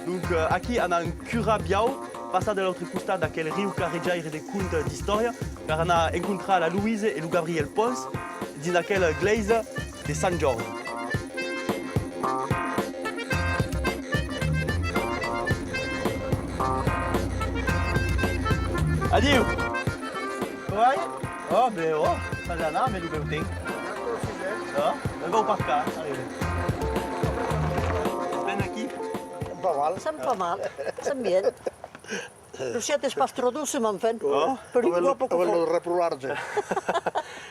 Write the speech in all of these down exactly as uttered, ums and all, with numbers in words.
Donc, euh, aquí anam curar biau, passar de l'autre costat d'aquel riu carrejaire de contes d'istòria, per anar encontrar la Louise e lo Gabriel Pons dins aquela glèisa de Sant Jòrdi. Adiu! Vai? Oh, ben, oh, ça va anar, mais le temps. Ah, on va au parc, hein, ça arrive. Ben aquí? Pas mal. Sèm pas mal. Sèm bien. Lo cièl es pas tròp doç, mas enfin, per un còp, aquò fa. Lo rèp pro large.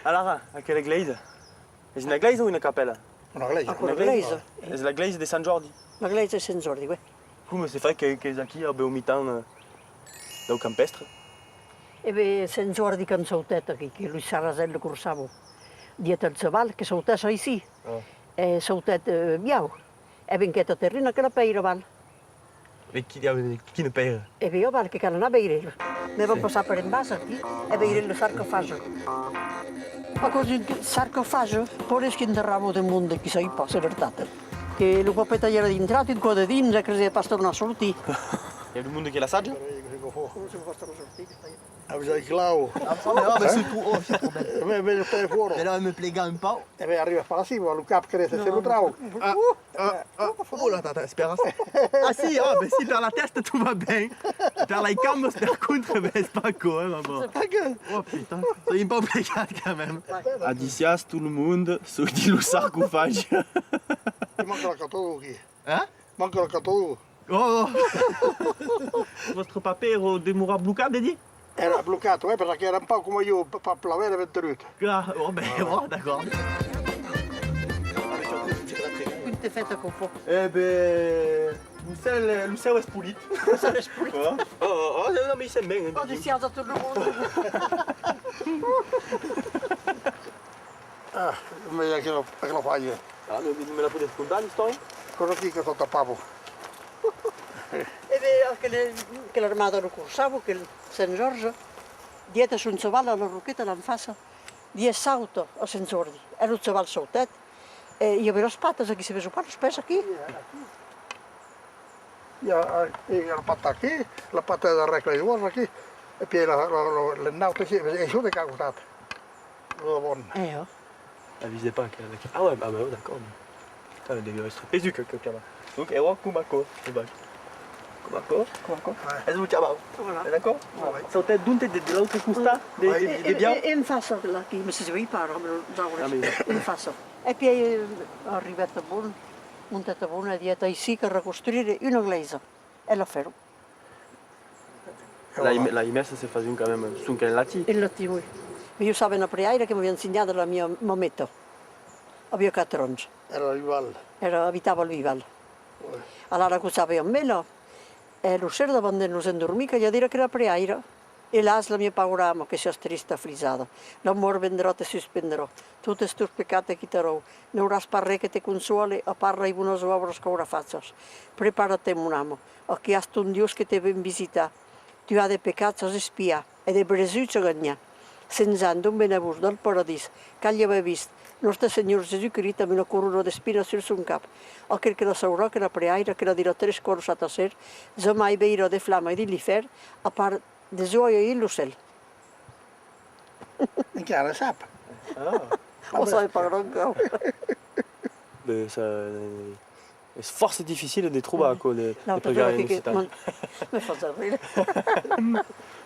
Alara, aquela glèisa. Es una glèisa o una capèla? Una glèisa. Una glèisa. Es la glèisa de Sant Jòrdi. La glèisa de Sant Jòrdi, oui. Coma se fai que, qu'es aquí, au bèu mitan, eh, dau campèstre? E ben, Sant Jòrdi, quand sautèt aquí, que los sarrasèls lo corsavan, dièt al cheval que sautèsse aicí. E sautèt, eh, biau. E venguèt aterrir en aquela pèira, aval. E qui diable, quina pèira? E ben, aval, que cal anar veire. Me van passar per en bas aquí e veire lo sarcofage. Aquò's un sarcofage, pareis qu'enterravan de monde, qui sai pas, es vertat. Que lo papeta i èra dintrat un còp dedins e que cresiá pas tornar sortir. I a lo monde que l'assaja? Avisa clau. Ah, mais, ah, mais c'est trop, oh, c'est trop belle. Mais, mais, fòra. Mais là, elle me plaît un peu. E ben, arribas pas ací, lo cap que resta se lo trau. Ah, ah, ah, oh, la tata, espèra. Ah, si, ah, ben, si, per la tèsta, tot va ben. Per las cambas, per contra, ben, es pas aquò, eh, ma bon. Oh, putain, soi un pauc plegat, quand même. Adissiatz tot lo monde, soi dins lo sarcofage. Te manca la catador aquí. Hein? Manca la catador. Oh, oh. Vòstre papè èra demorat blocat, de dire? Èra blocat, ouais, perque èra un pauc coma ieu, pa, pa plaver, èra ventenut. Ah, oh, ben, oh, d'acòrd. Quin te fèt aquò, po? Eh ben, lo cèl, lo cèu es polit. Lo cèl es polit. Oh, oh, oh, non, mais i sèm ben, eh. Oh, adissiatz a tot lo monde. Ah, me, aquela, aquela falha. Ah, me, me la podètz contar, l'istòria? Aquò aquí que tot tapava. E ben, aquel, que l'armada lo corsava, aquel Sant Jòrge, dièt a son cheval a la Roqueta, l'an faça, dièt: «Sauta, a Sant Jòrdi.» E lo cheval sautèt, e i aviá las patas aquí, se vesa pas los pès aquí? I a, i a la pata aquí, la pata de darrèr, las duas aquí, e pièi la, la, la, la nauta aquí, e, e çò de cada costat. Lo de bon. E jo. Avisèi pas que... Ah ouais, ah ben, oh, d'acòrd. Putain, deviá èstre pesuc, aqueu chaval. Donc, e ò, coma aquò, lo bac. Coma aquò. Coma aquò. Ouais. Es lo chaval. Voilà. D'acòrd? Ouais. Sautèt donc de, de l'autre costat, de, de, de, de biau. E, e, en faça, là, aquí, me se vei pas, amb los aures. Ah, mais... En faça. E pièi, eh, arribèt a bon, montèt a bon e dièt: «Aicí cal reconstruire una glèisa.» E la fèron. Las, las mèssas se fasián quand même sonque en latin. En latin, oui. Mès ieu sabe una preaira que m'aviá ensenhada la mia mameta. Aviá quatre ans. Èra Vival. Èra, abitava al Vival. Ouais. Alara que sabe amb ela. E lo ser, davant de nos endormir, caliá dire aquela preaira. Elas, la mia paura ama, que siás trista, aflisada, la mòrt vendrà, te suspendrà, totes tos pecats te quitarà, n'auràs pas res que te consòle, a part las bonas òbras qu'auràs fachas. Prepara-te, mon ama, aquí as ton Dius que te ven visitar. Tu as de pecats a expiar e de bresucs a ganhar. Sent Jan, dont venèvos dal paradís, caliá aver vist Nòstre Senhor Jèsus-Crist amb una corona d'espinas sul son cap. Aquel que la saurà, que la preaira, que la dirà tres còps a sa ser, jamai veirà de flama dins l'infèrn, a part de jòia dins lo cèl. Encara sap. Ah. Ò, sabe pas grand còp. Ben, ça, euh, es fòrça dificil de trobar aquò, de, de pregar en occitan. Me fas rire.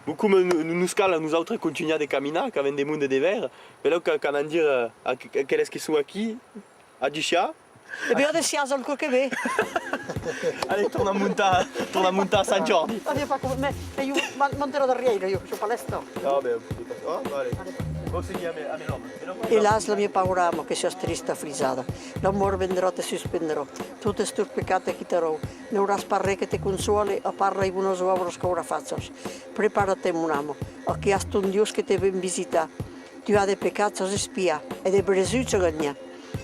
Bon, coma no-, no-, nos cal a nosautres contunhar de caminar, qu'avèm de monde de veire, belèu que, qu'anam dire, euh, a, a aqueles que son aquí, adissiatz. E ben, adissiatz al còp que ven. Allez, torna montar, torna montar a Sant Jòrdi. Adieu, Paco, mès, mès ieu, man-, manterà darrièr, ieu, soi pas lèsta. Ah, ben, oh, allez. Vau seguir amb, amb l'òme. Elas, la mia paura ama, que siás trista, aflisada, la mòrt vendrà, te suspendrà, totes tos pecats te quitarà, n'auràs pas res que te consòle, a part las bonas òbras qu'auràs fachas. Prepara-te, mon ama, aquí as ton Dius que te ven visitar. Tu as de pecats a expiar e de bresucs a ganhar.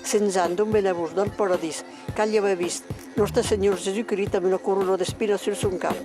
Sent Jan, dont venèvos dal paradís, caliá aver vist Nòstre Senhor Jèsus-Crist amb una corona d'espinas sul son cap.